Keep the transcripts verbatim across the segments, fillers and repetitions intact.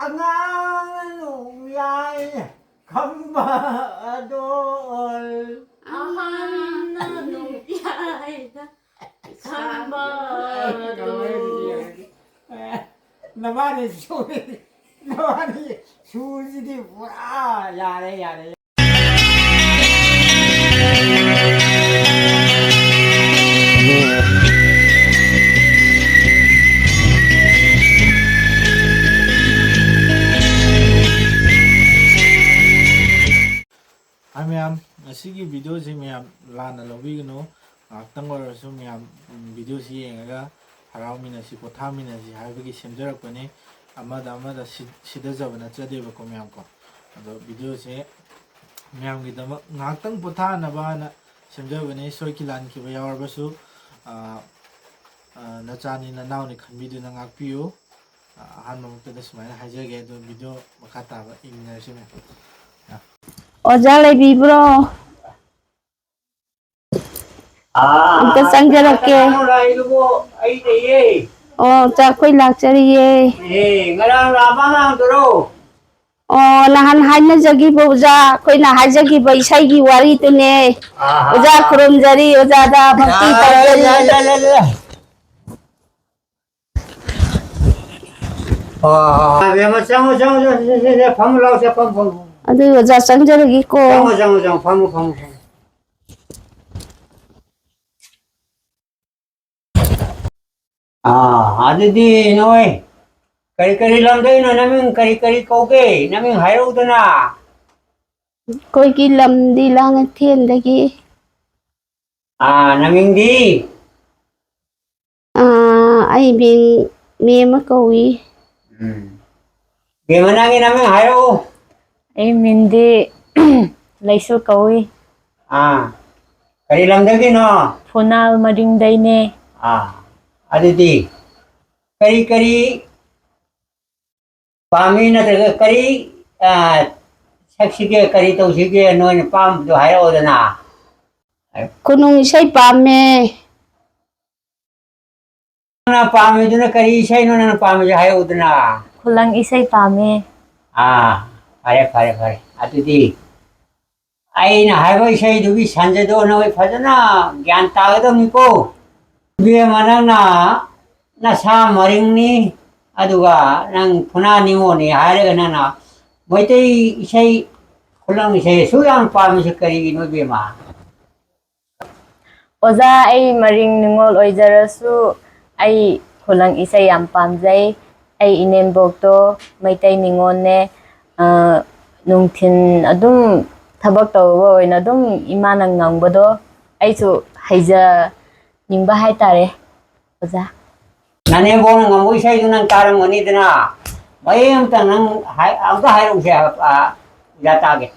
ꯑꯉꯥꯡꯅ ꯅꯣꯡꯌꯥꯏ ꯈꯝꯕ ꯑꯗꯣꯜ꯫ ꯑꯍꯟꯅ ꯅꯣꯡꯌꯥꯏꯗ ꯈꯝꯕ ꯑꯗꯣꯜ꯫ ꯅꯕꯥꯅꯤ ꯁꯨ-, ꯅꯕꯥꯅꯤ ꯁꯨꯔꯁꯤꯗꯤ ꯄꯨꯔꯥ ꯌꯥꯔꯦ, ꯌꯥꯔꯦ꯫ ꯍꯥꯏ ꯃꯌꯥꯝ, ꯉꯁꯤꯒꯤ videoꯁꯤ ꯃꯌꯥꯝ ꯂꯥꯟꯅ ꯂꯧꯕꯤꯒꯅꯨ꯫ ꯉꯥꯏꯍꯥꯛꯇꯪ ꯑꯣꯏꯔꯁꯨ ꯃꯌꯥꯝ, ꯎꯝ, videoꯁꯤ ꯌꯦꯡꯉꯒ ꯍꯔꯥꯎꯃꯤꯟꯅꯁꯤ, ꯄꯣꯊꯥꯃꯤꯟꯅꯁꯤ ꯍꯥꯏꯕꯒꯤ ꯁꯦꯝꯖꯔꯛꯄꯅꯤ꯫ ꯑꯃꯗ ꯑꯃꯗ ꯁꯤ-, ꯁꯤꯊꯖꯕ ꯅꯠꯆꯗꯦꯕꯀꯣ ꯃꯌꯥꯝꯀꯣ꯫ ꯑꯗꯣ videoꯁꯦ ꯃꯌꯥꯝꯒꯤꯗꯃꯛ ꯉꯥꯏꯍꯥꯛꯇꯪ ꯄꯣꯊꯥꯅꯕ ꯍꯥꯏꯅ ꯁꯦꯝꯖꯕꯅꯤ꯫ ꯁꯣꯏꯈꯤ ꯂꯥꯟꯈꯤꯕ ꯌꯥꯎꯔꯕꯁꯨ, ꯑ, ꯑ, ꯅꯆꯥꯅꯤ ꯅꯅꯥꯎꯅꯤ ꯈꯟꯕꯤꯗꯨꯅ ꯉꯥꯛꯄꯤꯌꯨ꯫ ꯑ, ꯑꯍꯥꯟꯕꯃꯛꯇꯗ ꯁꯨꯃꯥꯏꯅ ꯍꯥꯏꯖꯒꯦ, ꯑꯗꯣ video ꯃꯈꯥ ꯇꯥꯕ ꯌꯦꯡꯃꯤꯟꯅꯔꯁꯤ ꯃꯌꯥꯝ꯫ ꯑꯣꯖꯥ ꯂꯩꯕꯤꯕ꯭ꯔꯣ? ꯑꯥ, ꯑꯝꯇ ꯆꯪꯖꯔꯛꯀꯦ꯫ ꯀꯅꯥꯅꯣ ꯂꯥꯛꯏꯗꯨꯕꯣ? ꯑꯩ ꯂꯩꯌꯦ꯫ ꯑꯣ, ꯑꯣꯖꯥ, ꯑꯩꯈꯣꯏ ꯂꯥꯛꯆꯔꯤꯌꯦ꯫ ꯑꯦ, ꯉꯔꯥꯡ ꯂꯥꯛꯄ ꯑꯉꯥꯡꯗꯨꯔꯣ? ꯑꯣ, ꯅꯍꯥꯟ ꯍꯥꯏꯅꯖꯈꯤꯕ ꯑꯣꯖꯥ, ꯑꯩꯈꯣꯏꯅ ꯍꯥꯏꯖꯈꯤꯕ ꯏꯁꯩꯒꯤ ꯋꯥꯔꯤꯗꯨꯅꯦ꯫ ꯑꯥ, ꯑꯣꯖꯥ, ꯑꯥ, ꯈꯨꯔꯨꯝꯖꯔꯤ, ꯑꯣꯖꯥꯗ ꯚꯛꯇꯤ ꯌꯥ, ꯇꯧꯖꯔꯤ꯫ ꯌꯥ, ꯌꯥ, ꯌꯥ, ꯌꯥ꯫ ꯑꯣ, ꯏꯕꯦꯝꯃ, ꯆꯪꯉꯣ, ꯆꯪꯉꯣ, ꯆꯪꯉꯣ, ꯆꯪꯉꯣ, ꯆꯪꯉꯣ, ꯐꯝꯃꯨ ꯂꯥꯎ, ꯁꯦ, ꯐꯝꯃꯨ, ꯐꯝꯃꯨ, ꯐꯝꯃꯨ꯫ ꯑꯗꯨ ꯑꯣꯖꯥ ꯆꯪꯖꯔꯒꯦꯀꯣ꯫ ꯆꯪꯉꯣ, ꯆꯪꯉꯣ, ꯆꯪꯉꯣ, ꯐꯝꯃꯨ, ꯐꯝꯃꯨ, ꯐꯝꯃꯨ꯫ ꯑꯥ, ꯑꯗꯨꯗꯤ ꯅꯣꯏ ꯀꯔꯤ ꯀꯔꯤ ꯂꯝꯗꯩꯅꯣ? ꯅꯃꯤꯡ ꯀꯔꯤ ꯀꯔꯤ ꯀꯧꯒꯦ? ꯅꯃꯤꯡ ꯍꯥꯏꯔꯛꯎꯗꯅ꯫ ꯑꯩꯈꯣꯏꯒꯤ ꯂꯝꯗꯤ ꯂꯥꯡꯉꯊꯦꯟꯗꯒꯤ꯫ ꯑꯥ, ꯅꯃꯤꯡꯗꯤ? ꯑꯥ, ꯑꯩ ꯃꯤꯡ ꯃꯦꯝꯃ ꯀꯧꯏ꯫ ꯎꯝ꯫ ꯕꯦꯝꯃ, ꯅꯪꯒꯤ ꯅꯃꯤꯡ ꯍꯥꯏꯔꯛꯎ꯫ ꯑꯩ ꯃꯤꯡꯗꯤ ꯂꯩꯁꯨ ꯀꯧꯏ꯫ ꯑꯥ, ꯀꯔꯤ ꯂꯝꯗꯒꯤꯅꯣ? ꯐꯨꯅꯥꯜ ꯃꯔꯤꯡꯗꯩꯅꯦ꯫ ꯑꯥ, ꯑꯗꯨꯗꯤ ꯀꯔꯤ ꯀꯔꯤ ꯄꯥꯝꯃꯤ ꯅꯠꯇ꯭ꯔꯒ ꯀꯔꯤ, ꯑꯥ, ꯁꯛꯁꯤꯒꯦ, ꯀꯔꯤ ꯇꯧꯁꯤꯒꯦ, ꯅꯣꯏꯅ ꯄꯥꯝꯕꯗꯣ ꯍꯥꯏꯔꯛꯑꯣꯗꯅ꯫ ꯈꯨꯅꯨꯡ ꯏꯁꯩ ꯄꯥꯝꯃꯦ꯫ ꯅꯪꯅ ꯄꯥꯝꯃꯤꯗꯨꯅ ꯀꯔꯤ ꯏꯁꯩꯅꯣ ꯅꯪꯅ ꯄꯥꯝꯃꯤꯁꯦ ꯍꯥꯏꯔꯛꯎꯗꯅ꯫ ꯈꯨꯂꯪ ꯏꯁꯩ ꯄꯥꯝꯃꯦ꯫ ꯑꯥ, ꯐꯔꯦ, ꯐꯔꯦ, ꯐꯔꯦ꯫ ꯑꯗꯨꯗꯤ ꯑꯩꯅ ꯍꯥꯏꯕ ꯏꯁꯩꯗꯨꯒꯤ ꯁꯟꯖꯗꯣ ꯅꯣꯏ ꯐꯖꯅ ꯒ꯭ꯌꯥꯟ ꯇꯥꯒꯗꯕꯅꯤꯀꯣ꯫ ꯏꯕꯦꯝꯃ, ꯅꯪꯅ ꯅꯁꯥ ꯃꯔꯤꯡꯅꯤ, ꯑꯗꯨꯒ ꯅꯪ ꯐꯨꯅꯥ ꯅꯤꯉꯣꯜꯅꯤ ꯍꯥꯏꯔꯒ ꯅꯪꯅ ꯃꯩꯇꯩ ꯏꯁꯩ, ꯈꯨꯂꯪ ꯏꯁꯩ ꯑꯁꯨꯛ ꯌꯥꯝ ꯄꯥꯝꯃꯤꯁꯤ ꯀꯔꯤꯒꯤꯅꯣ, ꯏꯕꯦꯝꯃ? ꯑꯣꯖꯥ, ꯑꯩ ꯃꯔꯤꯡ ꯅꯤꯉꯣꯜ ꯑꯣꯏꯖꯔꯁꯨ ꯑꯩ ꯈꯨꯂꯪ ꯏꯁꯩ ꯌꯥꯝ ꯄꯥꯝꯖꯩ꯫ ꯑꯩ ꯏꯅꯦꯝꯕꯣꯛꯇꯣ ꯃꯩꯇꯩ ꯅꯤꯉꯣꯜꯅꯦ꯫ ꯑ, ꯅꯨꯡꯊꯤꯟ ꯑꯗꯨꯝ ꯊꯕꯛ ꯇꯧꯕ ꯑꯣꯏꯅ ꯑꯗꯨꯝ ꯏꯃꯥꯅ ꯉꯪꯕꯗꯣ ꯑꯩꯁꯨ ꯍꯩꯖꯅꯤꯡꯕ ꯍꯥꯏꯇꯥꯔꯦ, ꯑꯣꯖꯥ꯫ ꯅꯅꯦꯝꯕꯣꯛꯅ ꯉꯝꯕ ꯏꯁꯩꯗꯨ ꯅꯪ ꯇꯥꯔꯝꯒꯅꯤꯗꯅ, ꯃꯌꯦꯛ ꯑꯝꯇ ꯅꯪ ꯍꯥꯏ-, ꯑꯝꯇ ꯍꯥꯏꯔꯛꯎꯁꯦ, ꯑ, ꯑꯣꯖꯥ ꯇꯥꯒꯦ꯫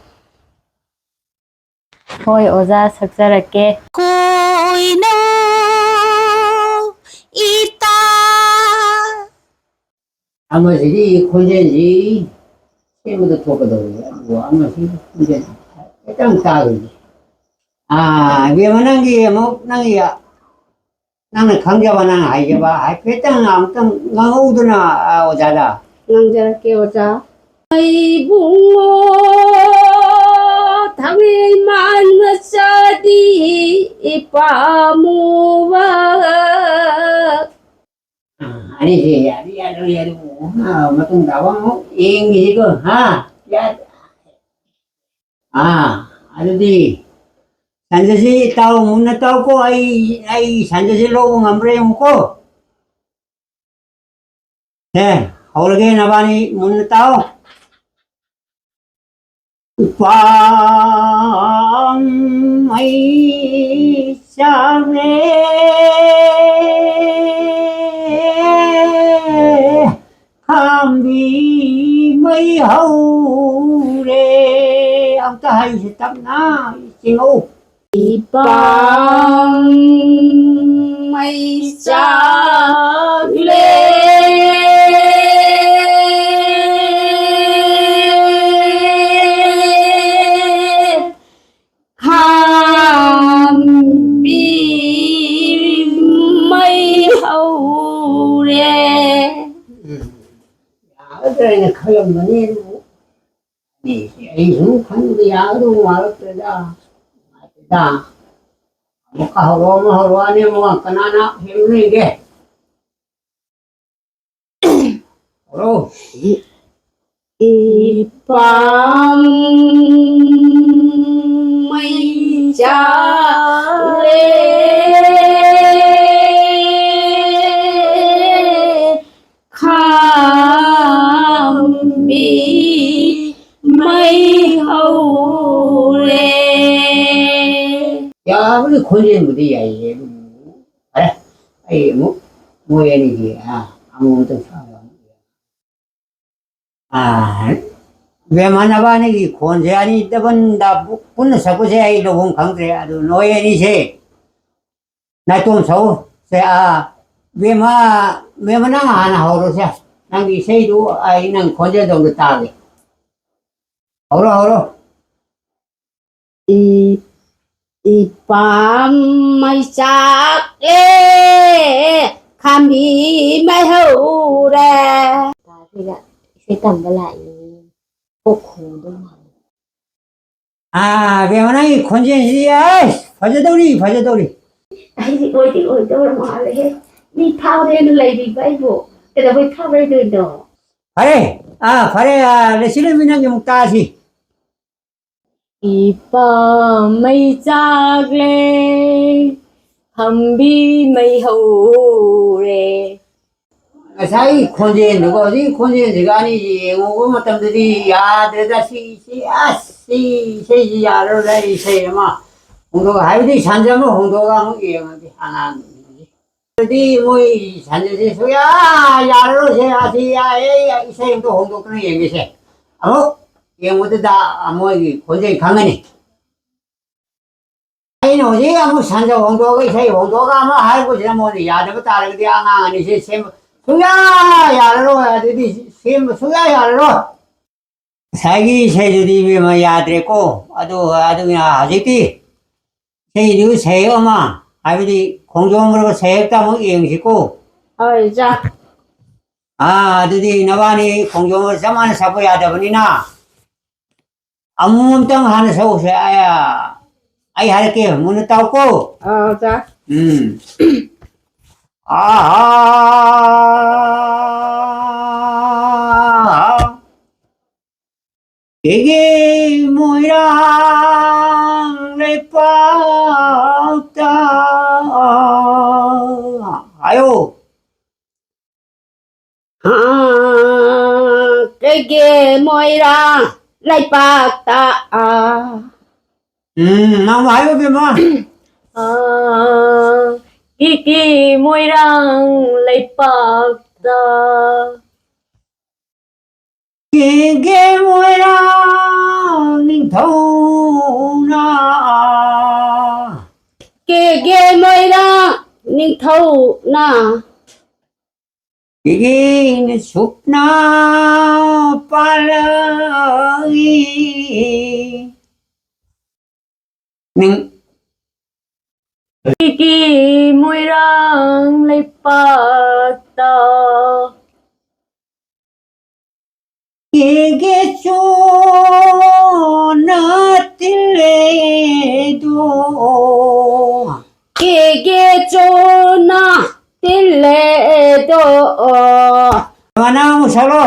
ꯍꯣꯏ, ꯑꯣꯖꯥ, ꯁꯛꯆꯔꯛꯀꯦ꯫ ꯀꯣꯏꯅꯧ ꯏꯇꯥ꯫ ꯑꯃꯁꯤꯗꯤ ꯈꯣꯟꯖꯦꯜꯁꯤ ꯁꯦꯝꯕꯗ ꯊꯣꯛꯀꯗꯧꯔꯤ, ꯑꯗꯨꯕꯨ ꯑꯃꯁꯤ ꯈꯣꯟꯖꯦꯜ ꯈꯤꯇꯪ ꯇꯥꯔꯤꯁꯦ꯫ ꯑꯥ, ꯏꯕꯦꯝꯃ, ꯅꯪꯒꯤ ꯑꯃꯨꯛ, ꯅꯪꯒꯤ, ꯅꯪꯅ ꯈꯪꯖꯕ, ꯅꯪꯅ ꯍꯩꯖꯕ ꯍꯥꯏꯐꯦꯠꯇꯪ ꯑꯃꯨꯛꯇꯪ ꯉꯥꯡꯍꯧꯗꯅ, ꯑꯥ, ꯑꯣꯖꯥꯗ꯫ ꯉꯥꯡꯖꯔꯛꯀꯦ, ꯑꯣꯖꯥ꯫ ꯏꯕꯨꯡꯉꯣ ꯊꯥꯡꯂꯩꯃꯥꯟ ꯃꯆꯥꯗꯤ ꯏꯄꯥꯃꯨꯕ꯫ ꯑꯥ, ꯑꯅꯤꯁꯦ ꯌꯥꯔꯤ, ꯌꯥꯔꯤ, ꯌꯥꯔꯤ꯫ ꯑꯥ, ꯃꯇꯨꯡ ꯇꯥꯕ ꯑꯃꯨꯛ ꯌꯦꯡꯈꯤꯁꯤꯀꯣ, ꯍꯥ? ꯌꯥ-, ꯑꯥ, ꯑꯗꯨꯗꯤ ꯁꯟꯖꯁꯤ ꯇꯥꯎ, ꯃꯨꯟꯅ ꯇꯥꯎꯀꯣ, ꯑꯩ, ꯑꯩ ꯁꯟꯖꯁꯤ ꯂꯧꯕ ꯉꯝꯕ꯭ꯔꯥ ꯌꯦꯡꯉꯨꯀꯣ꯫ ꯁꯦ, ꯍꯧꯔꯒꯦ, ꯅꯕꯥꯅꯤ ꯃꯨꯟꯅ ꯇꯥꯎ꯫ ꯎꯄꯥꯝ ꯃꯩ ꯆꯥꯛꯂꯦ, ꯈꯥꯝꯕꯤ ꯃꯩ ꯍꯧꯔꯦ꯫ ꯑꯝꯇ ꯍꯥꯏꯁꯤ ꯇꯞꯅ, ꯆꯤꯡꯉꯧ꯫ ꯏꯄꯥꯝ ꯃꯩ ꯆꯥꯛꯂꯦ꯫ ꯈꯥꯝꯕꯤ ꯃꯩ ꯍꯧꯔꯦ꯫ ꯑꯩꯅ ꯈꯜꯂꯝꯕꯅꯤ ꯑꯗꯨꯕꯨ, ꯑꯩꯁꯦ ꯑꯩ ꯁꯨꯝ ꯈꯟꯕꯗ ꯌꯥꯒꯗꯧꯕ ꯃꯥꯜꯂꯛꯇ꯭ꯔꯦꯗ꯫ ꯅꯨꯡꯉꯥꯏꯇꯦꯗ꯫ ꯑꯃꯨꯛꯀ ꯍꯧꯔꯛꯑꯣ, ꯑꯃ ꯍꯧꯔꯛꯑꯣ, ꯑꯅꯤ ꯑꯃꯨꯛ ꯀꯅꯥꯅ ꯍꯦꯟꯅ ꯂꯩꯒꯦ? ꯍꯧꯔꯛꯑꯣ꯫ ꯏꯄꯥꯝ ꯃꯩ ꯆꯥꯛꯂꯦ, ꯈꯥꯝꯕꯤ ꯃꯩ ꯍꯧꯔꯦ꯫ ꯌꯥꯕꯅꯤ, ꯈꯣꯟꯖꯦꯜꯕꯨꯗꯤ ꯌꯥꯏꯌꯦ꯫ ꯑꯗꯨꯕꯨ ꯐꯔꯦ, ꯑꯩ ꯑꯃꯨꯛ ꯃꯣꯏ ꯑꯅꯤꯒꯤ, ꯑꯥ, ꯑꯃꯨꯛ ꯑꯝꯇꯪ ꯁꯥꯕ ꯑꯃꯨꯛ ꯌꯦꯡꯉꯦ꯫ ꯑꯥ, ꯕꯦꯝꯃ ꯅꯕꯥꯅꯤꯒꯤ ꯈꯣꯟꯁꯦ ꯑꯅꯤ ꯗꯕꯟꯗ ꯄꯨꯟꯅ ꯁꯛꯄꯁꯦ ꯑꯩ ꯂꯧꯐꯝ ꯈꯪꯗ꯭ꯔꯦ꯫ ꯑꯗꯨ ꯅꯣꯏ ꯑꯅꯤꯁꯦ ꯅꯥꯏꯇꯣꯝ ꯁꯛꯎ꯫ ꯁꯦ, ꯑꯥ, ꯕꯦꯝꯃ, ꯕꯦꯝꯃ ꯅꯪ ꯍꯥꯟꯅ ꯍꯧꯔꯣꯁꯦ꯫ ꯅꯪꯒꯤ ꯏꯁꯩꯗꯨ ꯑꯩ ꯅꯪ ꯈꯣꯟꯖꯦꯜꯗꯣ ꯑꯝꯇ ꯇꯥꯒꯦ꯫ ꯍꯧꯔꯣ, ꯍꯧꯔꯣ꯫ ꯏ-, ꯏꯄꯥꯝ ꯃꯩ ꯆꯥꯛꯂꯦ, ꯈꯥꯝꯕꯤ ꯃꯩ ꯍꯧꯔꯦ꯫ ꯇꯥꯁꯤꯒ ꯏꯁꯩ ꯇꯝꯕ ꯂꯥꯛꯏ꯫ ꯀꯣꯛ ꯈꯣꯡꯗꯧ ꯃꯥꯜꯂꯦ꯫ ꯑꯥ, ꯕꯦꯝꯃ, ꯅꯪꯒꯤ ꯈꯣꯟꯖꯦꯜꯁꯤꯗꯤ, ꯑꯩꯁ, ꯐꯖꯗꯧꯔꯤ, ꯐꯖꯗꯧꯔꯤ꯫ ꯑꯩꯗꯤ ꯑꯣꯏꯗꯤ ꯑꯣꯏꯗꯧꯔ ꯃꯥꯜꯂꯦꯍꯦ꯫ ꯃꯤ ꯐꯥꯎꯔꯦꯅ ꯂꯩꯔꯤꯕ ꯑꯩꯕꯨ ꯀꯩꯗꯧꯕꯩ ꯐꯥꯎꯔꯣꯏꯗꯣꯏꯅꯣ? ꯐꯔꯦ, ꯑꯥ, ꯐꯔꯦ, ꯑꯥ, ꯂꯩꯁꯤꯜꯂꯝꯃꯤ ꯅꯪꯒꯤ ꯑꯃꯨꯛ ꯇꯥꯁꯤ꯫ ꯏꯄꯥꯝ ꯃꯩ ꯆꯥꯛꯂꯦ, ꯈꯝꯕꯤ ꯃꯩ ꯍꯧꯔꯦ꯫ ꯉꯁꯥꯏ ꯈꯣꯟꯖꯦꯜꯗꯨꯒ ꯍꯧꯖꯤꯛ ꯈꯣꯟꯖꯦꯜꯁꯤꯒ ꯑꯅꯤꯁꯤ ꯌꯦꯡꯉꯨꯕ ꯃꯇꯝꯗꯗꯤ ꯌꯥꯗ꯭ꯔꯦꯗ꯫ ꯁꯤ, ꯁꯤ, ꯑꯁ, ꯁꯤ ꯏꯁꯩꯁꯤ ꯌꯥꯔꯔꯣꯏ꯫ ꯑꯩ ꯏꯁꯩ ꯑꯃ ꯍꯣꯡꯗꯣꯛ-, ꯍꯥꯏꯕꯗꯤ ꯁꯥꯟꯖ ꯑꯃ ꯍꯣꯡꯗꯣꯛꯑꯒ ꯑꯃꯨꯛ ꯌꯦꯡꯉꯒꯦ ꯑꯉꯥꯡꯁꯤꯡꯁꯤ꯫ ꯑꯗꯨꯗꯤ ꯃꯣꯏ ꯁꯥꯟꯅꯁꯦ ꯁꯨꯡꯌꯥ ꯌꯥꯔꯔꯣꯏꯁꯦ꯫ ꯑꯁꯤ ꯌꯥꯏꯌꯦ, ꯏꯁꯩ ꯑꯝꯇ ꯍꯣꯡꯗꯣꯛꯇꯅ ꯌꯦꯡꯒꯦꯁꯦ꯫ ꯑꯃꯨꯛ ꯌꯦꯡꯕꯗꯨꯗ ꯃꯣꯏꯒꯤ ꯈꯣꯟꯖꯦꯜ ꯈꯪꯒꯅꯤ꯫ ꯑꯩꯅ ꯍꯧꯖꯤꯛ ꯑꯃꯨꯛ ꯁꯥꯟꯅ ꯍꯣꯡꯗꯣꯛꯑꯒ ꯏꯁꯩ ꯍꯣꯡꯗꯣꯛꯑꯒ ꯑꯃ ꯍꯥꯏꯔꯛꯄꯁꯤꯗ ꯃꯣꯏꯅ ꯌꯥꯗꯕ ꯇꯥꯔꯒꯗꯤ ꯑꯉꯥꯡ ꯑꯅꯤꯁꯦ ꯁꯦꯝꯕ ꯁꯨꯡꯌꯥ ꯌꯥꯔꯔꯣꯏ꯫ ꯑꯗꯨꯗꯤ ꯁꯦꯝꯕ ꯁꯨꯡꯌꯥ ꯌꯥꯔꯔꯣꯏ꯫ ꯉꯁꯥꯏꯒꯤ ꯏꯁꯩꯗꯨꯗꯤ ꯏꯕꯦꯝꯃ ꯌꯥꯗ꯭ꯔꯦꯀꯣ꯫ ꯑꯗꯨ, ꯑꯗꯨꯅ ꯍꯧꯖꯤꯛꯇꯤ ꯏꯁꯩꯗꯨ ꯁꯩꯍꯦꯛ ꯑꯃ, ꯍꯥꯏꯕꯗꯤ ꯈꯣꯡꯖꯣꯝ ꯄꯔꯕ ꯁꯩꯍꯦꯛꯇ ꯑꯃꯨꯛ ꯌꯦꯡꯁꯤꯀꯣ꯫ ꯍꯣꯏ, ꯏꯆꯥ꯫ ꯑꯥ, ꯑꯗꯨꯗꯤ ꯅꯕꯥꯅꯤ ꯈꯣꯡꯖꯣꯝ ꯆꯞ ꯃꯥꯟꯅ ꯁꯛꯄ ꯌꯥꯗꯕꯅꯤꯅ, ꯑꯃꯨꯛ ꯑꯝꯇꯪ ꯍꯥꯟꯅ ꯁꯛꯎꯁꯦ꯫ ꯑꯩ, ꯑꯩ ꯍꯥꯏꯔꯛꯀꯦ, ꯃꯨꯟꯅ ꯇꯥꯎꯀꯣ꯫ ꯑꯥ, ꯑꯣꯖꯥ꯫ ꯎꯝ꯫ ꯑꯍꯥ꯫ ꯀꯦꯒꯦ ꯃꯣꯏꯔꯥꯡ ꯂꯩꯄꯥꯛꯇ꯫ ꯍꯥꯏꯌꯣ꯫ ꯑꯥ, ꯀꯦꯒꯦ ꯃꯣꯏꯔꯥꯡ ꯂꯩꯄꯥꯛꯇ꯫ ꯑꯥ꯫ ꯎꯝ, ꯅꯪ ꯍꯥꯏꯌꯨ, ꯏꯕꯦꯝꯃ꯫ ꯑꯥ, ꯀꯦꯒꯦ ꯃꯣꯏꯔꯥꯡ ꯂꯩꯄꯥꯛꯇ꯫ ꯀꯦꯒꯦ ꯃꯣꯏꯔꯥꯡ ꯅꯤꯡꯊꯧꯅ꯫ ꯀꯦꯒꯦ ꯃꯣꯏꯔꯥꯡ ꯅꯤꯡꯊꯧꯅ꯫ ꯀꯦꯒꯦꯅ ꯁꯨꯞꯅ ꯄꯥꯜꯂꯛꯏ꯫ ꯅꯤꯡ- ꯀꯦꯒꯦ ꯃꯣꯏꯔꯥꯡ ꯂꯩꯄꯥꯛꯇ꯫ ꯀꯦꯒꯦ ꯆꯣꯅ ꯇꯤꯜꯂꯦꯗꯣ꯫ ꯀꯦꯒꯦ ꯆꯣꯅ ꯇꯤꯜꯂꯦꯗꯣ꯫ ꯃꯅꯥ ꯑꯃꯨꯛ ꯁꯛꯂꯣ꯫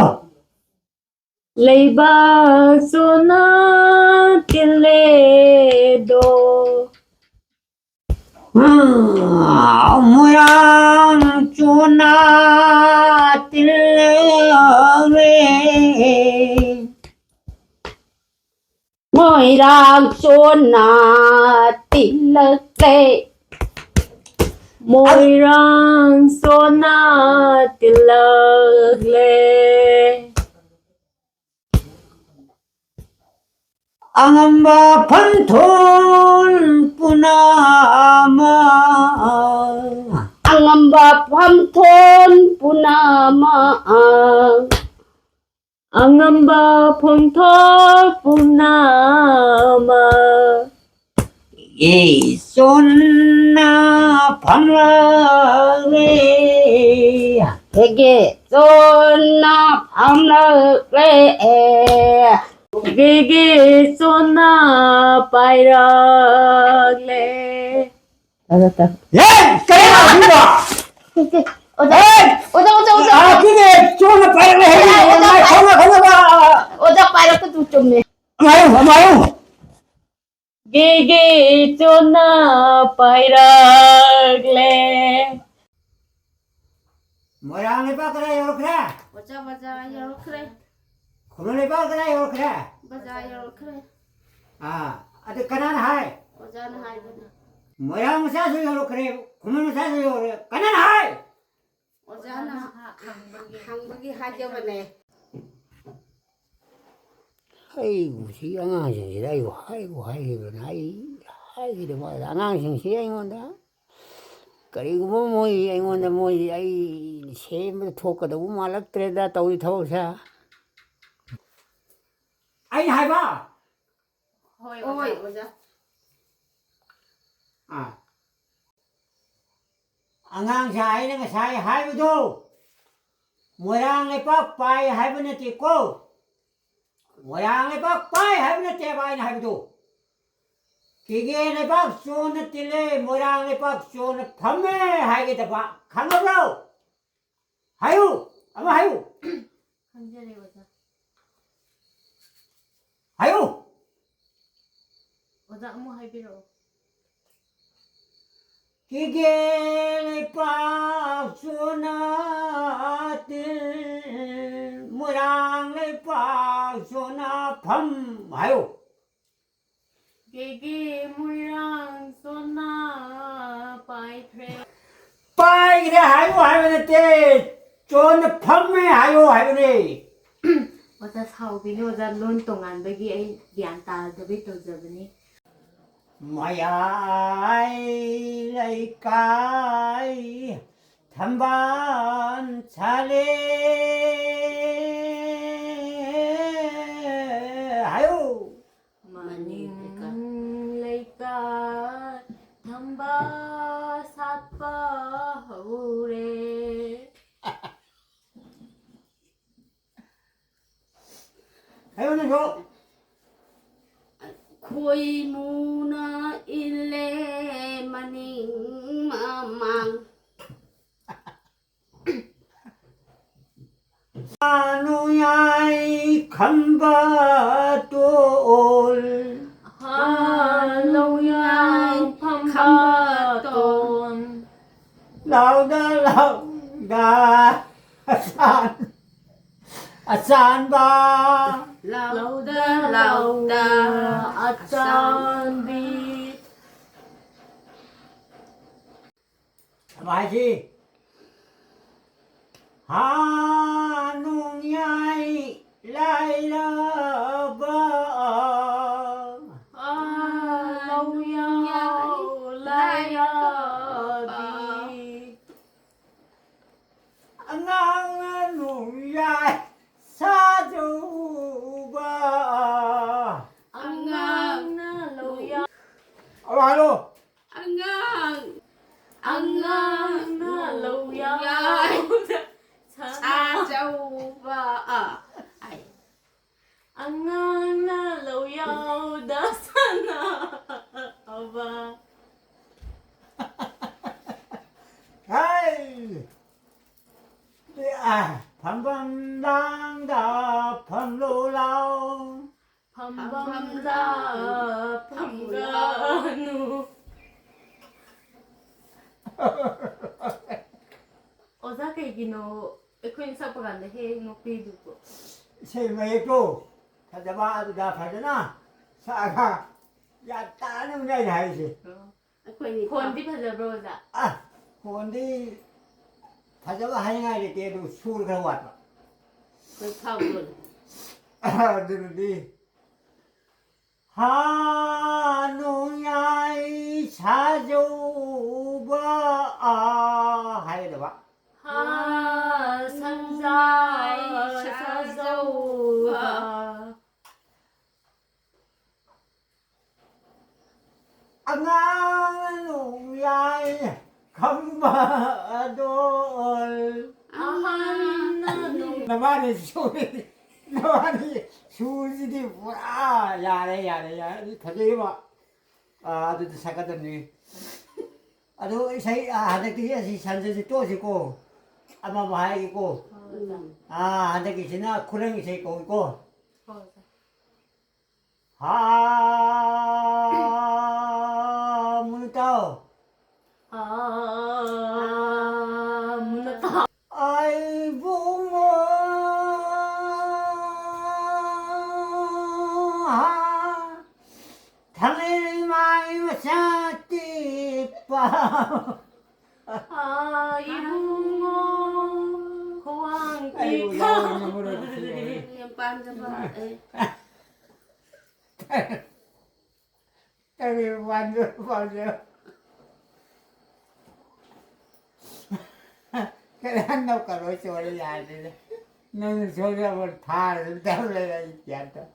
ꯂꯩꯕꯥꯛ ꯆꯣꯅ ꯇꯤꯜꯂꯦꯗꯣ꯫ ꯃꯣꯏꯔꯥꯡ ꯆꯣꯅ ꯇꯤꯜꯂꯛꯂꯦ꯫ ꯃꯣꯏꯔꯥꯡ ꯆꯣꯅ ꯇꯤꯜꯂꯛꯂꯦ꯫ ꯃꯣꯏꯔꯥꯡ ꯆꯣꯅ ꯇꯤꯜꯂꯛꯂꯦ꯫ ꯑꯉꯝꯕ ꯐꯝꯊꯣꯟ ꯄꯨꯝꯅꯃꯛ꯫ ꯑꯉꯝꯕ ꯐꯝꯊꯣꯟ ꯄꯨꯝꯅꯃꯛ꯫ ꯑꯉꯝꯕ ꯐꯝꯊꯣꯟ ꯄꯨꯝꯅꯃꯛ꯫ ꯏꯆꯣꯟ ꯐꯝꯂꯛꯂꯦ꯫ ꯀꯦꯒꯦ ꯆꯣꯟꯅ ꯐꯝꯂꯛꯂꯦ꯫ ꯀꯦꯒꯦ ꯆꯣꯟꯅ ꯄꯥꯏꯔꯛꯂꯦ꯫ ꯇꯥꯗ, ꯇꯥꯗ꯫ ꯍꯦ! ꯀꯔꯤꯅꯣ ꯍꯧꯖꯤꯛꯀꯤꯗꯣ? ꯑꯣꯖꯥ, ꯍꯦ! ꯑꯣꯖꯥ, ꯑꯣꯖꯥ, ꯑꯣꯖꯥ꯫ ꯑꯥ, ꯀꯦꯒꯦ ꯆꯣꯟꯅ ꯄꯥꯏꯔꯛꯂꯦ ꯍꯥꯏꯕꯅꯤ꯫ ꯑꯣꯖꯥ, ꯑꯣꯖꯥ, ꯉꯥꯏꯈꯣ, ꯉꯥꯏꯈꯣ, ꯉꯥꯏꯈꯣ꯫ ꯑꯣꯖꯥ ꯄꯥꯏꯔꯛꯄꯗꯨ ꯆꯨꯝꯃꯦ꯫ ꯑꯃ ꯍꯥꯏꯌꯨ, ꯑꯃ ꯍꯥꯏꯌꯨ꯫ ꯀꯦꯒꯦ ꯆꯣꯟꯅ ꯄꯥꯏꯔꯛꯂꯦ꯫ ꯃꯣꯏꯔꯥꯡ ꯂꯩꯕꯥꯛ ꯀꯗꯥꯏ ꯌꯧꯔꯛꯈ꯭ꯔꯦ? ꯑꯣꯖꯥ, ꯕꯖꯥꯔ ꯌꯧꯔꯛꯈ꯭ꯔꯦ꯫ ꯈꯨꯃꯟ ꯂꯩꯕꯥꯛ ꯀꯗꯥꯏ ꯌꯧꯔꯛꯈ꯭ꯔꯦ? ꯕꯖꯥꯔ ꯌꯧꯔꯛꯈ꯭ꯔꯦ꯫ ꯑꯥ, ꯑꯗꯨ ꯀꯅꯥꯅ ꯍꯥꯏ? ꯑꯣꯖꯥꯅ ꯍꯥꯏꯕꯅꯤ꯫ ꯃꯣꯏꯔꯥꯡ ꯃꯆꯥꯁꯨ ꯌꯧꯔꯛꯈ꯭ꯔꯦ, ꯈꯨꯃꯟ ꯃꯆꯥꯁꯨ ꯌꯧꯔꯛꯈ꯭ꯔꯦ꯫ ꯀꯅꯥꯅ ꯍꯥꯏ? ꯑꯣꯖꯥꯅ ꯍꯪꯕꯒꯤ ꯍꯥꯏꯖꯕꯅꯦ꯫ ꯑꯩꯕꯨ ꯁꯤ ꯑꯉꯥꯡꯁꯤꯡꯁꯤꯗ ꯑꯩꯕꯨ ꯍꯥꯏꯕꯨ ꯍꯥꯏꯈꯤꯕꯅꯦ꯫ ꯑꯩ ꯍꯥꯏꯈꯤꯗꯕ ꯑꯉꯥꯡꯁꯤꯡꯁꯤ ꯑꯩꯉꯣꯟꯗ ꯀꯔꯤꯒꯨꯝꯕ ꯃꯣꯏ ꯑꯩꯉꯣꯟꯗ ꯃꯣꯏ ꯑꯩ ꯁꯦꯝꯕꯗ ꯊꯣꯛꯀꯗꯧꯕ ꯃꯥꯜꯂꯛꯇ꯭ꯔꯦꯗ ꯇꯧꯔꯤ ꯊꯕꯛꯁꯦ꯫ ꯑꯩꯅ ꯍꯥꯏꯕ꯫ ꯍꯣꯏ, ꯍꯣꯏ, ꯑꯣꯖꯥ꯫ ꯑꯣꯖꯥ꯫ ꯑꯥ꯫ ꯑꯉꯥꯡꯁꯦ ꯑꯩꯅ ꯉꯁꯥꯏ ꯍꯥꯏꯕꯗꯣ, ꯃꯣꯏꯔꯥꯡ ꯂꯩꯄꯥꯛ ꯄꯥꯏ ꯍꯥꯏꯕ ꯅꯠꯇꯦꯀꯣ꯫ ꯃꯣꯏꯔꯥꯡ ꯂꯩꯄꯥꯛ ꯄꯥꯏ ꯍꯥꯏꯕ ꯅꯠꯇꯦꯕ ꯑꯩꯅ ꯍꯥꯏꯕꯗꯣ꯫ ꯀꯦꯒꯦ ꯂꯩꯄꯥꯛ ꯆꯣꯟꯅ ꯇꯤꯜꯂꯦ, ꯃꯣꯏꯔꯥꯡ ꯂꯩꯄꯥꯛ ꯆꯣꯟꯅ ꯐꯝꯃꯦ ꯍꯥꯏꯒꯗꯕ꯫ ꯈꯪꯉꯕ꯭ꯔꯣ? ꯍꯥꯏꯌꯨ, ꯑꯃ ꯍꯥꯏꯌꯨ꯫ ꯈꯪꯖꯔꯦ, ꯑꯣꯖꯥ꯫ ꯍꯥꯏꯌꯨ꯫ ꯑꯣꯖꯥ, ꯑꯃꯨꯛ ꯍꯥꯏꯕꯤꯔꯛꯑꯣ꯫ ꯀꯦꯒꯦ ꯂꯩꯄꯥꯛ ꯆꯣꯟꯅ ꯇꯤꯜ, ꯃꯣꯏꯔꯥꯡ ꯂꯩꯄꯥꯛ ꯆꯣꯟꯅ ꯐꯝ꯫ ꯍꯥꯏꯌꯨ꯫ ꯀꯦꯒꯦ ꯃꯣꯏꯔꯥꯡ ꯆꯣꯟꯅ ꯄꯥꯏꯈ꯭ꯔꯦ꯫ ꯄꯥꯏꯈ꯭ꯔꯦ ꯍꯥꯏꯌꯨ ꯍꯥꯏꯕ ꯅꯠꯇꯦ, ꯆꯣꯟꯅ ꯐꯝꯃꯦ ꯍꯥꯏꯌꯨ ꯍꯥꯏꯕꯅꯦ꯫ ꯑꯣꯖꯥ, ꯁꯥꯎꯕꯤꯅꯨ ꯑꯣꯖꯥ, ꯂꯣꯟ ꯇꯣꯉꯥꯟꯕꯒꯤ ꯑꯩ ꯒ꯭ꯌꯥꯟ ꯇꯥꯗꯕꯩ ꯇꯧꯖꯕꯅꯤ꯫ ꯃꯌꯥꯏ ꯂꯩꯀꯥꯏ ꯊꯝꯕꯥꯜ ꯁꯥꯠꯂꯦ ꯍꯥꯏꯌꯨ꯫ ꯃꯅꯤꯡ ꯂꯩꯀꯥꯏ ꯊꯝꯕꯥꯜ ꯍꯥꯏꯌꯨꯅꯦ ꯁꯣ꯫ ꯈꯣꯏꯃꯨꯅ ꯏꯜꯂꯦ ꯃꯅꯤꯡ ꯃꯃꯥꯡ꯫ ꯅꯨꯡꯌꯥꯏ ꯈꯝꯕ ꯇꯣꯜ꯫ ꯍꯥ, ꯂꯧꯌꯥꯏ ꯈꯝꯕ ꯇꯣꯟ꯫ ꯂꯥꯎꯗ ꯂꯥꯎꯗ ꯑꯆꯥꯟ-, ꯑꯆꯥꯟꯕ꯫ ꯂꯥꯎꯗ ꯂꯥꯎꯗ ꯑꯆꯥꯟꯕꯤ꯫ ꯃꯥꯏꯁꯤ꯫ ꯍꯥ ꯅꯨꯡꯌꯥꯏ ꯂꯥꯏꯔꯕ꯫ ꯍꯥ ꯅꯨꯡꯌꯥꯏ ꯂꯥꯏꯔꯕꯤ꯫ ꯑꯉꯥꯡꯅ ꯅꯨꯡꯌꯥꯏ ꯁꯥꯖꯧꯕ꯫ ꯑꯉꯥꯡꯅ ꯂꯧꯌꯥ-, ꯑꯃꯨꯛ ꯍꯥꯏꯔꯣ꯫ ꯑꯉꯥꯡ, ꯑꯉꯥꯡꯅ ꯂꯧꯌꯥꯎꯗ ꯁꯥꯖꯧꯕ꯫ ꯑꯥ, ꯑꯩ꯫ ꯑꯉꯥꯡꯅ ꯂꯧꯌꯥꯎꯗ ꯁꯥꯟꯅꯕ꯫ ꯍꯥꯏ! ꯑ, ꯐꯝꯐꯝ ꯂꯥꯡꯗ ꯐꯝꯂꯨ ꯂꯥꯎ꯫ ꯐꯝꯐꯝꯗ ꯐꯝꯒꯅꯨ꯫ ꯑꯣꯖꯥ, ꯀꯩꯒꯤꯅꯣ ꯑꯩꯈꯣꯏꯅ ꯁꯛꯄ ꯀꯥꯟꯗ ꯍꯦꯛ ꯍꯦꯛ ꯅꯣꯛꯄꯤꯗꯨꯕꯣ? ꯏꯁꯩ ꯃꯌꯦꯛꯇꯣ ꯐꯖꯕ ꯑꯗꯨꯗ ꯐꯖꯅ ꯁꯛꯑꯒ ꯒ꯭ꯌꯥꯟ ꯇꯥꯅꯕꯅꯦ ꯑꯩꯅ ꯍꯥꯏꯔꯤꯁꯦ꯫ ꯑꯣ꯫ ꯑꯩꯈꯣꯏꯅꯤ ꯈꯣꯟꯗꯤ ꯐꯖꯕ꯭ꯔꯣ, ꯑꯣꯖꯥ? ꯑ, ꯈꯣꯟꯗꯤ ꯐꯖꯕ ꯍꯥꯏꯅꯤꯡꯉꯥꯏ ꯂꯩꯇꯦ, ꯑꯗꯨ ꯁꯨꯔ ꯈꯔ ꯋꯥꯠꯄ꯫ ꯑꯩꯈꯣꯏ ꯐꯥꯎꯕꯗꯣ꯫ ꯑꯗꯨꯅꯗꯤ ꯍꯥ ꯅꯣꯡꯌꯥꯏ ꯁꯥꯖꯧꯕ ꯑꯥ ꯍꯥꯏꯒꯗꯕ꯫ ꯍꯥ ꯁꯟꯖꯥꯏ ꯁꯥꯖꯧꯕ꯫ ꯑꯉꯥꯡ ꯅꯣꯡꯌꯥꯏ ꯈꯝꯕ ꯑꯗꯣꯜ꯫ ꯑꯍꯟ ꯅꯣꯡ- ꯅꯕꯥꯅꯤ ꯁꯣꯏ-, ꯅꯕꯥꯅꯤ ꯁꯨꯔꯁꯤꯗꯤ ꯄꯨꯔꯥ ꯌꯥꯔꯦ, ꯌꯥꯔꯦ, ꯌꯥꯔꯦ꯫ ꯑꯗꯨ ꯐꯖꯩꯕ꯫ ꯑꯥ, ꯑꯗꯨꯗꯤ ꯁꯛꯀꯗꯕꯅꯤ꯫ ꯑꯗꯨ ꯏꯁꯩ, ꯑꯥ, ꯍꯟꯗꯛꯇꯤ ꯑꯁꯤ ꯁꯟꯁꯦ ꯇꯣꯛꯑꯁꯤꯀꯣ꯫ ꯑꯃꯃꯨꯛ ꯍꯥꯏꯒꯦꯀꯣ꯫ ꯎꯝ꯫ ꯑꯥ, ꯍꯟꯗꯛꯀꯤꯁꯤꯅ ꯈꯨꯔꯪ ꯏꯁꯩ ꯀꯧꯏꯀꯣ꯫ ꯍꯥ, ꯃꯨꯅꯨ ꯇꯥꯎ꯫ ꯑꯥ, ꯃꯨꯅꯨ ꯇꯥꯎ꯫ ꯑꯩꯕꯨꯡꯉꯣ, ꯊꯥꯡꯂꯩꯃꯥꯏ ꯃꯆꯥ ꯇꯦꯛꯄ꯫ ꯑꯥ, ꯏꯕꯨꯡꯉꯣ, ꯈ꯭ꯋꯥꯡ ꯑꯩꯕꯨ ꯇꯦꯛꯄ꯫ ꯌꯥꯎꯅ ꯃꯔꯨꯞꯁꯤ ꯌꯥꯎꯅ꯫ ꯌꯥꯝ ꯄꯥꯝꯖꯕ, ꯑꯦ꯫ ꯀꯔꯤ ꯋꯥꯟꯗꯣ ꯋꯥꯟꯗꯣ? ꯀꯔꯤ ꯍꯟꯗꯛ ꯀꯔꯣꯏ ꯆꯣꯔꯤ ꯌꯥꯗꯦꯗ꯫ ꯅꯪ ꯁꯣꯏꯗꯕ ꯐꯥꯔ ꯑꯗꯨꯝ ꯇꯧ ꯂꯩ, ꯑꯩ ꯒ꯭ꯌꯥꯟ ꯇꯥ-,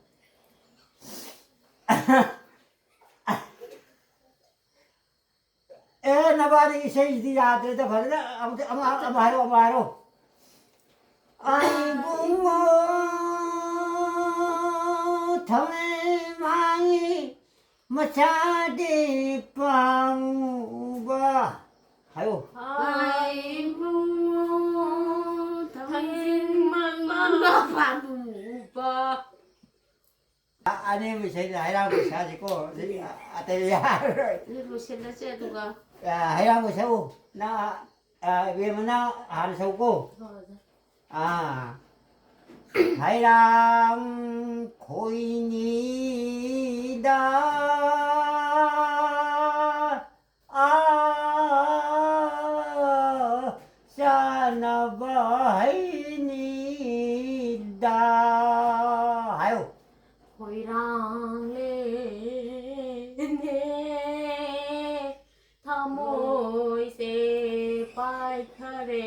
ꯑꯦ, ꯅꯕꯥꯅꯤ ꯏꯁꯩꯁꯤꯗꯤ ꯌꯥꯗ꯭ꯔꯦꯗ, ꯐꯖꯅ ꯑꯃꯨꯛꯇ, ꯑꯃ, ꯑꯃ ꯍꯥꯏꯔꯣ, ꯑꯃ ꯍꯥꯏꯔꯣ꯫ ꯑꯩꯕꯨꯡꯉꯣ ꯊꯧꯅꯩ ꯃꯥꯡꯉꯤ ꯃꯆꯥꯗꯤ ꯄꯥꯝꯃꯨꯕ꯫ ꯍꯥꯏꯌꯣ꯫ ꯑꯩꯕꯨꯡꯉꯣ ꯊꯧꯅꯩ ꯃꯥꯡꯉꯤ ꯃꯆꯥꯗꯤ ꯄꯥꯝꯃꯨꯕ꯫ ꯑ-, ꯑꯅꯦꯝꯕ ꯏꯁꯩꯗ ꯍꯩꯔꯥꯡꯕ ꯁꯥꯁꯤꯀꯣ꯫ ꯑꯇꯩ ꯌꯥꯔꯔꯣꯏ꯫ ꯑꯗꯨ ꯂꯣꯏꯁꯤꯜꯂꯁꯦ ꯑꯗꯨꯒ꯫ ꯑ, ꯍꯩꯔꯥꯡꯕ ꯁꯛꯎ꯫ ꯅꯪ, ꯑ, ꯏꯕꯦꯝꯃ, ꯅꯪ ꯍꯥꯟꯅ ꯁꯛꯎꯀꯣ꯫ ꯍꯣꯏ, ꯍꯣꯏ꯫ ꯑꯥ꯫ ꯍꯩꯔꯥꯡ ꯈꯣꯏꯅꯤꯗ ꯑꯥ, ꯆꯥꯅꯕ ꯍꯩꯅꯤꯗ꯫ ꯍꯥꯏꯌꯨ꯫ ꯈꯣꯏꯔꯥꯡꯂꯦꯅꯦ, ꯊꯃꯣꯏꯁꯦ ꯄꯥꯏꯈꯔꯦ꯫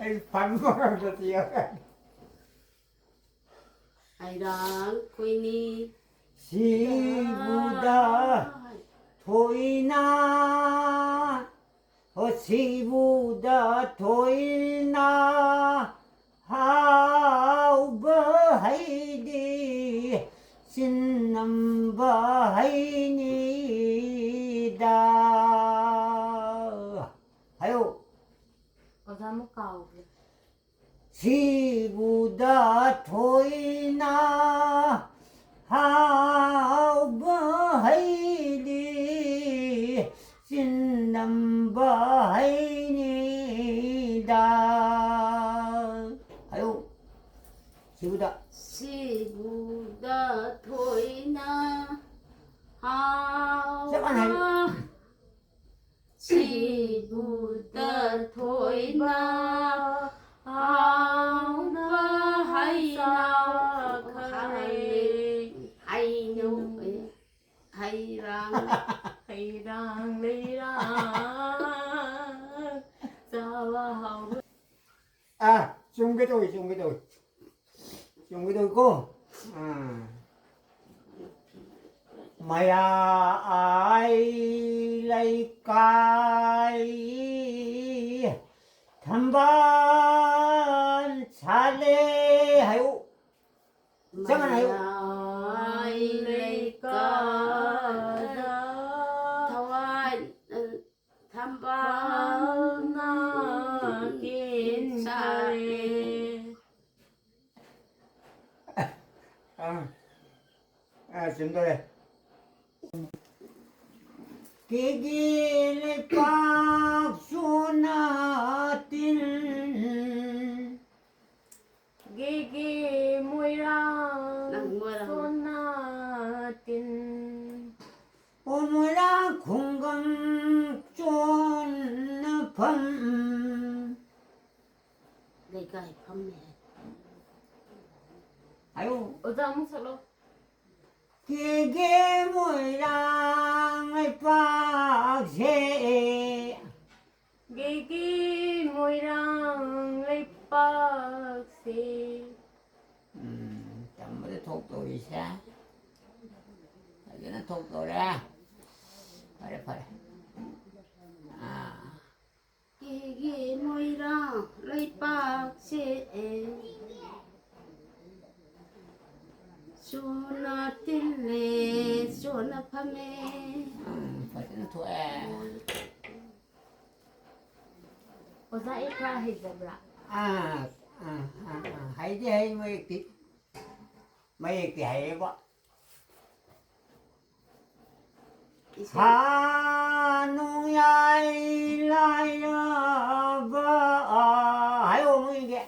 ꯑꯩ ꯐꯪꯕ ꯉꯝꯗꯗꯤ ꯍꯩꯔꯥꯡ ꯈꯣꯏꯅꯤ꯫ ꯁꯤꯕꯨꯗ ꯊꯣꯏꯅ, ꯍꯣ ꯁꯤꯕꯨꯗ ꯊꯣꯏꯅ ꯁꯤꯕꯨꯗ ꯊꯣꯏꯅ ꯍꯥꯎꯕ ꯍꯩꯅꯤ, ꯆꯤꯟꯅꯝꯕ ꯍꯩꯅꯤꯗ꯫ ꯍꯥꯏꯌꯨ꯫ ꯁꯤꯕꯨꯗ꯫ ꯁꯤꯕꯨꯗ ꯊꯣꯏꯅ ꯆꯞ ꯃꯥꯟꯅ ꯍꯥꯏꯌꯨ꯫ ꯍꯥꯎꯕ ꯁꯤꯕꯨꯗ ꯊꯣꯏꯅ ꯍꯥꯎꯕ ꯍꯩꯅꯧ, ꯍꯩꯅꯧ, ꯍꯩꯔꯥꯡ, ꯍꯩꯔꯥꯡ ꯂꯩꯔꯥꯡ ꯆꯥꯕ ꯍꯥꯎꯕ꯫ ꯑꯥ, ꯆꯨꯝꯒꯦ ꯇꯧꯏ, ꯆꯨꯝꯒꯦ ꯇꯧꯏ꯫ ꯆꯨꯝꯒꯦ ꯇꯧꯏꯀꯣ꯫ ꯑꯥ꯫ ꯃꯌꯥꯏ ꯂꯩꯀꯥꯏ ꯊꯝꯕꯥꯜ ꯁꯥꯠꯂꯦ ꯍꯥꯏꯌꯨ꯫ ꯆꯞ ꯃꯥꯟꯅ ꯍꯥꯏꯌꯨ꯫ ꯃꯌꯥꯏ ꯂꯩꯀꯥꯏꯗ ꯊꯋꯥꯏ, ꯊꯝꯕꯥꯜꯅ ꯀꯦꯟꯈꯔꯦ꯫ ꯑꯥ, ꯑꯥ, ꯆꯨꯝꯗꯣꯔꯦ꯫ ꯀꯦꯒꯦ ꯂꯩꯄꯥꯛ ꯁꯣꯅꯥ ꯇꯤꯜ꯫ ꯀꯦꯒꯦ ꯃꯣꯏꯔꯥꯡ ꯅꯪ ꯃꯣꯏꯔꯥꯡ꯫ ꯁꯣꯅꯥ ꯇꯤꯜ꯫ ꯑꯣ ꯃꯣꯏꯔꯥꯡ ꯈꯨꯡꯒꯪ ꯆꯣꯟꯅꯐꯝ꯫ ꯂꯩꯀꯥꯏ ꯐꯝꯃꯦ ꯍꯥꯏ꯫ ꯍꯥꯏꯌꯨ꯫ ꯑꯣꯖꯥ ꯑꯃꯨꯛ ꯁꯛꯂꯣ꯫ ꯀꯦꯒꯦ ꯃꯣꯏꯔꯥꯡ ꯂꯩꯄꯥꯛꯁꯦ꯫ ꯀꯦꯒꯦ ꯃꯣꯏꯔꯥꯡ ꯂꯩꯄꯥꯛꯁꯦ꯫ ꯎꯝ, ꯇꯝꯕꯗ ꯊꯣꯛꯇꯧꯔꯤꯁꯦ ꯐꯖꯅ ꯊꯣꯛꯇꯧꯔꯦ꯫ ꯐꯔꯦ, ꯐꯔꯦ꯫ ꯑꯥ꯫ ꯀꯦꯒꯦ ꯃꯣꯏꯔꯥꯡ ꯂꯩꯄꯥꯛꯁꯦ꯫ ꯆꯣꯅ ꯇꯤꯜꯂꯦ, ꯆꯣꯅ ꯐꯝꯃꯦ꯫ ꯎꯝ, ꯐꯖꯅ ꯊꯣꯛꯑꯦ꯫ ꯑꯣꯖꯥ, ꯑꯩ ꯈꯔ ꯍꯩꯖꯕ꯭ꯔꯥ? ꯑꯥ, ꯑꯥ, ꯑꯥ, ꯑꯥ꯫ ꯍꯩꯗꯤ ꯍꯩ, ꯃꯌꯦꯛꯇꯤ꯫ ꯃꯌꯦꯛꯇꯤ ꯍꯩꯌꯦꯕ꯫ ꯏꯁꯩ꯫ ꯍꯥꯅꯨꯌꯥꯏ ꯂꯥꯏꯔꯕ, ꯍꯥꯏꯌꯣ, ꯃꯣꯏꯒꯤ꯫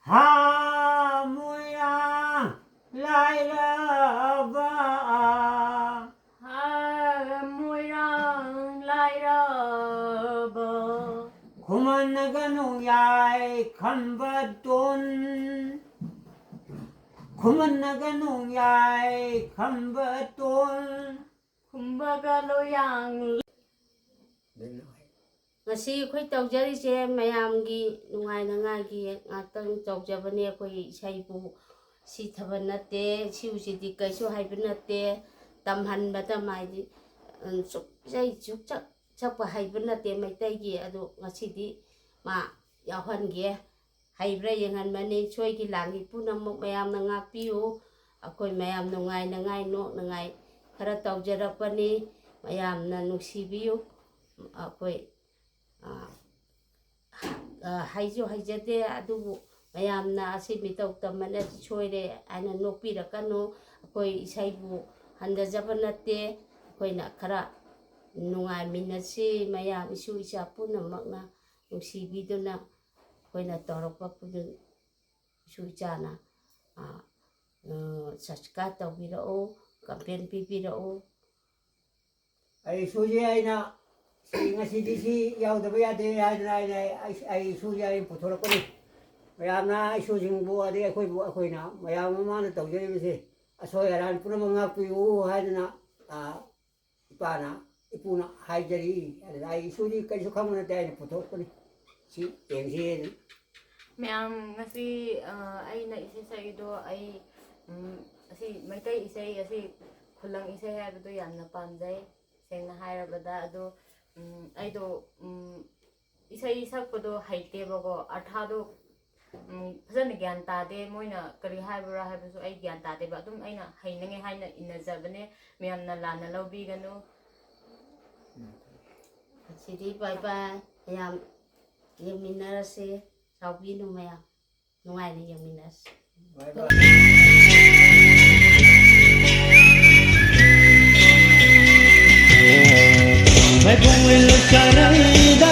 ꯍꯥ ꯃꯣꯏꯔꯥꯡ ꯂꯥꯏꯔꯕ꯫ ꯍꯥ ꯃꯣꯏꯔꯥꯡ ꯂꯥꯏꯔꯕ꯫ ꯈꯨꯃꯟꯒꯅꯨ ꯌꯥꯏ ꯈꯝꯕꯇꯣꯟ꯫ ꯈꯨꯃꯟꯒꯅꯨ ꯌꯥꯏ ꯈꯝꯕꯇꯣꯟ꯫ ꯈꯨꯝꯕꯒ ꯂꯣꯌꯥꯡ꯫ ꯉꯁꯤ ꯑꯩꯈꯣꯏ ꯇꯧꯖꯔꯤꯁꯦ ꯃꯌꯥꯝꯒꯤ ꯅꯨꯡꯉꯥꯏꯅꯉꯥꯏꯒꯤ ꯉꯥꯛꯇꯪ ꯇꯧꯖꯕꯅꯦ꯫ ꯑꯩꯈꯣꯏ ꯏꯁꯩꯕꯨ ꯁꯤꯊꯕ ꯅꯠꯇꯦ, ꯁꯤꯎꯁꯤꯗꯤ ꯀꯩꯁꯨ ꯍꯥꯏꯕ ꯅꯠꯇꯦ, ꯇꯝꯍꯟꯕꯗ ꯃꯥꯏꯗꯤ, ꯎꯝ, ꯁꯨꯛ-, ꯏꯁꯩ ꯁꯨꯛꯆꯛ ꯁꯛꯄ ꯍꯩꯕ ꯅꯠꯇꯦ ꯃꯩꯇꯩꯒꯤ꯫ ꯑꯗꯣ ꯉꯁꯤꯗꯤ ꯃꯥ ꯌꯥꯎꯍꯟꯒꯦ꯫ ꯍꯩꯕ꯭ꯔꯥ ꯌꯦꯡꯍꯟꯕꯅꯤ꯫ ꯁꯣꯏꯈꯤ ꯂꯥꯟꯈꯤ ꯄꯨꯝꯅꯃꯛ ꯃꯌꯥꯝꯅ ꯉꯥꯛꯄꯤꯌꯨ꯫ ꯑꯩꯈꯣꯏ ꯃꯌꯥꯝ ꯅꯨꯡꯉꯥꯏꯅꯉꯥꯏ, ꯅꯣꯛꯅꯉꯥꯏ ꯈꯔ ꯇꯧꯖꯔꯛꯄꯅꯤ꯫ ꯃꯌꯥꯝꯅ ꯅꯨꯡꯁꯤꯕꯤꯌꯨ꯫ ꯑꯩꯈꯣꯏ, ꯑ, ꯑ, ꯍꯩꯁꯨ ꯍꯩꯖꯗꯦ, ꯑꯗꯨꯕꯨ ꯃꯌꯥꯝꯅ ꯑꯁꯤ ꯃꯤꯇꯧ ꯇꯝꯕꯅ ꯁꯤ ꯁꯣꯏꯔꯦ ꯍꯥꯏꯅ ꯅꯣꯛꯄꯤꯔꯛꯀꯅꯨ꯫ ꯑꯩꯈꯣꯏ ꯏꯁꯩꯕꯨ ꯍꯟꯊꯖꯕ ꯅꯠꯇꯦ꯫ ꯑꯩꯈꯣꯏꯅ ꯈꯔ ꯅꯨꯡꯉꯥꯏꯃꯤꯟꯅꯁꯤ꯫ ꯃꯌꯥꯝ ꯏꯁꯨ ꯏꯆꯥ ꯄꯨꯝꯅꯃꯛꯅ ꯅꯨꯡꯁꯤꯕꯤꯗꯨꯅ ꯑꯩꯈꯣꯏꯅ ꯇꯧꯔꯛꯄ ꯈꯨꯗꯤꯡ ꯏꯁꯨ ꯏꯆꯥꯅ, ꯑ, ꯑ, subscribe ꯇꯧꯕꯤꯔꯛꯎ, comment ꯄꯤꯕꯤꯔꯛꯎ꯫ ꯑꯩ ꯏꯁꯨꯁꯦ ꯑꯩꯅ ꯁꯤ ꯉꯁꯤꯗꯤ ꯁꯤ ꯌꯥꯎꯗꯕ ꯌꯥꯗꯦ ꯍꯥꯏꯗꯅ ꯑꯩꯅ ꯑꯩ, ꯑꯩ ꯏꯁꯨꯁꯦ ꯑꯩ ꯄꯨꯊꯣꯔꯛꯄꯅꯤ꯫ ꯃꯌꯥꯝꯅ ꯏꯁꯨꯁꯤꯡꯕꯨ ꯑꯗꯩ ꯑꯩꯈꯣꯏꯕꯨ ꯑꯩꯈꯣꯏꯅ ꯃꯌꯥꯝ ꯑꯃ ꯃꯥꯅ ꯇꯧꯖꯔꯤꯕꯁꯦ ꯑꯁꯣꯏ ꯑꯔꯥꯟ ꯄꯨꯝꯅꯃꯛ ꯉꯥꯛꯄꯤꯌꯨ ꯍꯥꯏꯗꯅ, ꯑ, ꯏꯄꯥꯅ, ꯏꯄꯨꯅ ꯍꯥꯏꯖꯔꯤ꯫ ꯑꯗꯨꯗ ꯑꯩ ꯏꯁꯨꯗꯤ ꯀꯔꯤꯁꯨ ꯈꯪꯕ ꯅꯠꯇꯦ, ꯑꯩꯅ ꯄꯨꯊꯣꯛꯄꯅꯤ꯫ ꯁꯤ ꯌꯦꯡꯁꯤ꯫ ꯃꯌꯥꯝ ꯉꯁꯤ, ꯑ, ꯑꯩꯅ ꯏꯁꯩ ꯁꯛꯏꯗꯣ ꯑꯩ, ꯎꯝ, ꯑꯁꯤ ꯃꯩꯇꯩ ꯏꯁꯩ, ꯑꯁꯤ ꯈꯨꯂꯪ ꯏꯁꯩ ꯍꯥꯏꯕꯗꯣ ꯌꯥꯝꯅ ꯄꯥꯝꯖꯩ, ꯁꯦꯡꯅ ꯍꯥꯏꯔꯕꯗ꯫ ꯑꯗꯣ, ꯎꯝ, ꯑꯩꯗꯣ, ꯎꯝ, ꯏꯁꯩ ꯁꯛꯄꯗꯣ ꯍꯩꯇꯦꯕꯀꯣ, ꯑꯔꯊꯥꯗꯣ, ꯎꯝ, ꯐꯖꯅ ꯒ꯭ꯌꯥꯟ ꯇꯥꯗꯦ, ꯃꯣꯏꯅ ꯀꯔꯤ ꯍꯥꯏꯕ꯭ꯔꯥ ꯍꯥꯏꯕꯁꯨ ꯑꯩ ꯒ꯭ꯌꯥꯟ ꯇꯥꯗꯦꯕ꯫ ꯑꯗꯨꯝ ꯑꯩꯅ ꯍꯩꯅꯉꯦ ꯍꯥꯏꯅ ꯏꯟꯅꯖꯕꯅꯦ, ꯃꯌꯥꯝꯅ ꯂꯥꯟꯅ ꯂꯧꯕꯤꯒꯅꯨ꯫ ꯁꯤꯗꯤ bye bye꯫ ꯌꯥꯝ ꯌꯦꯡꯃꯤꯟꯅꯔꯁꯦ꯫ ꯁꯥꯎꯕꯤꯅꯨ ꯃꯌꯥꯝ, ꯅꯨꯡꯉꯥꯏꯅ ꯌꯦꯡꯃꯤꯟꯅꯔꯁꯦ꯫ ꯃꯥꯏꯕꯣꯡ ꯂꯣꯏ ꯀꯥꯔꯩꯗ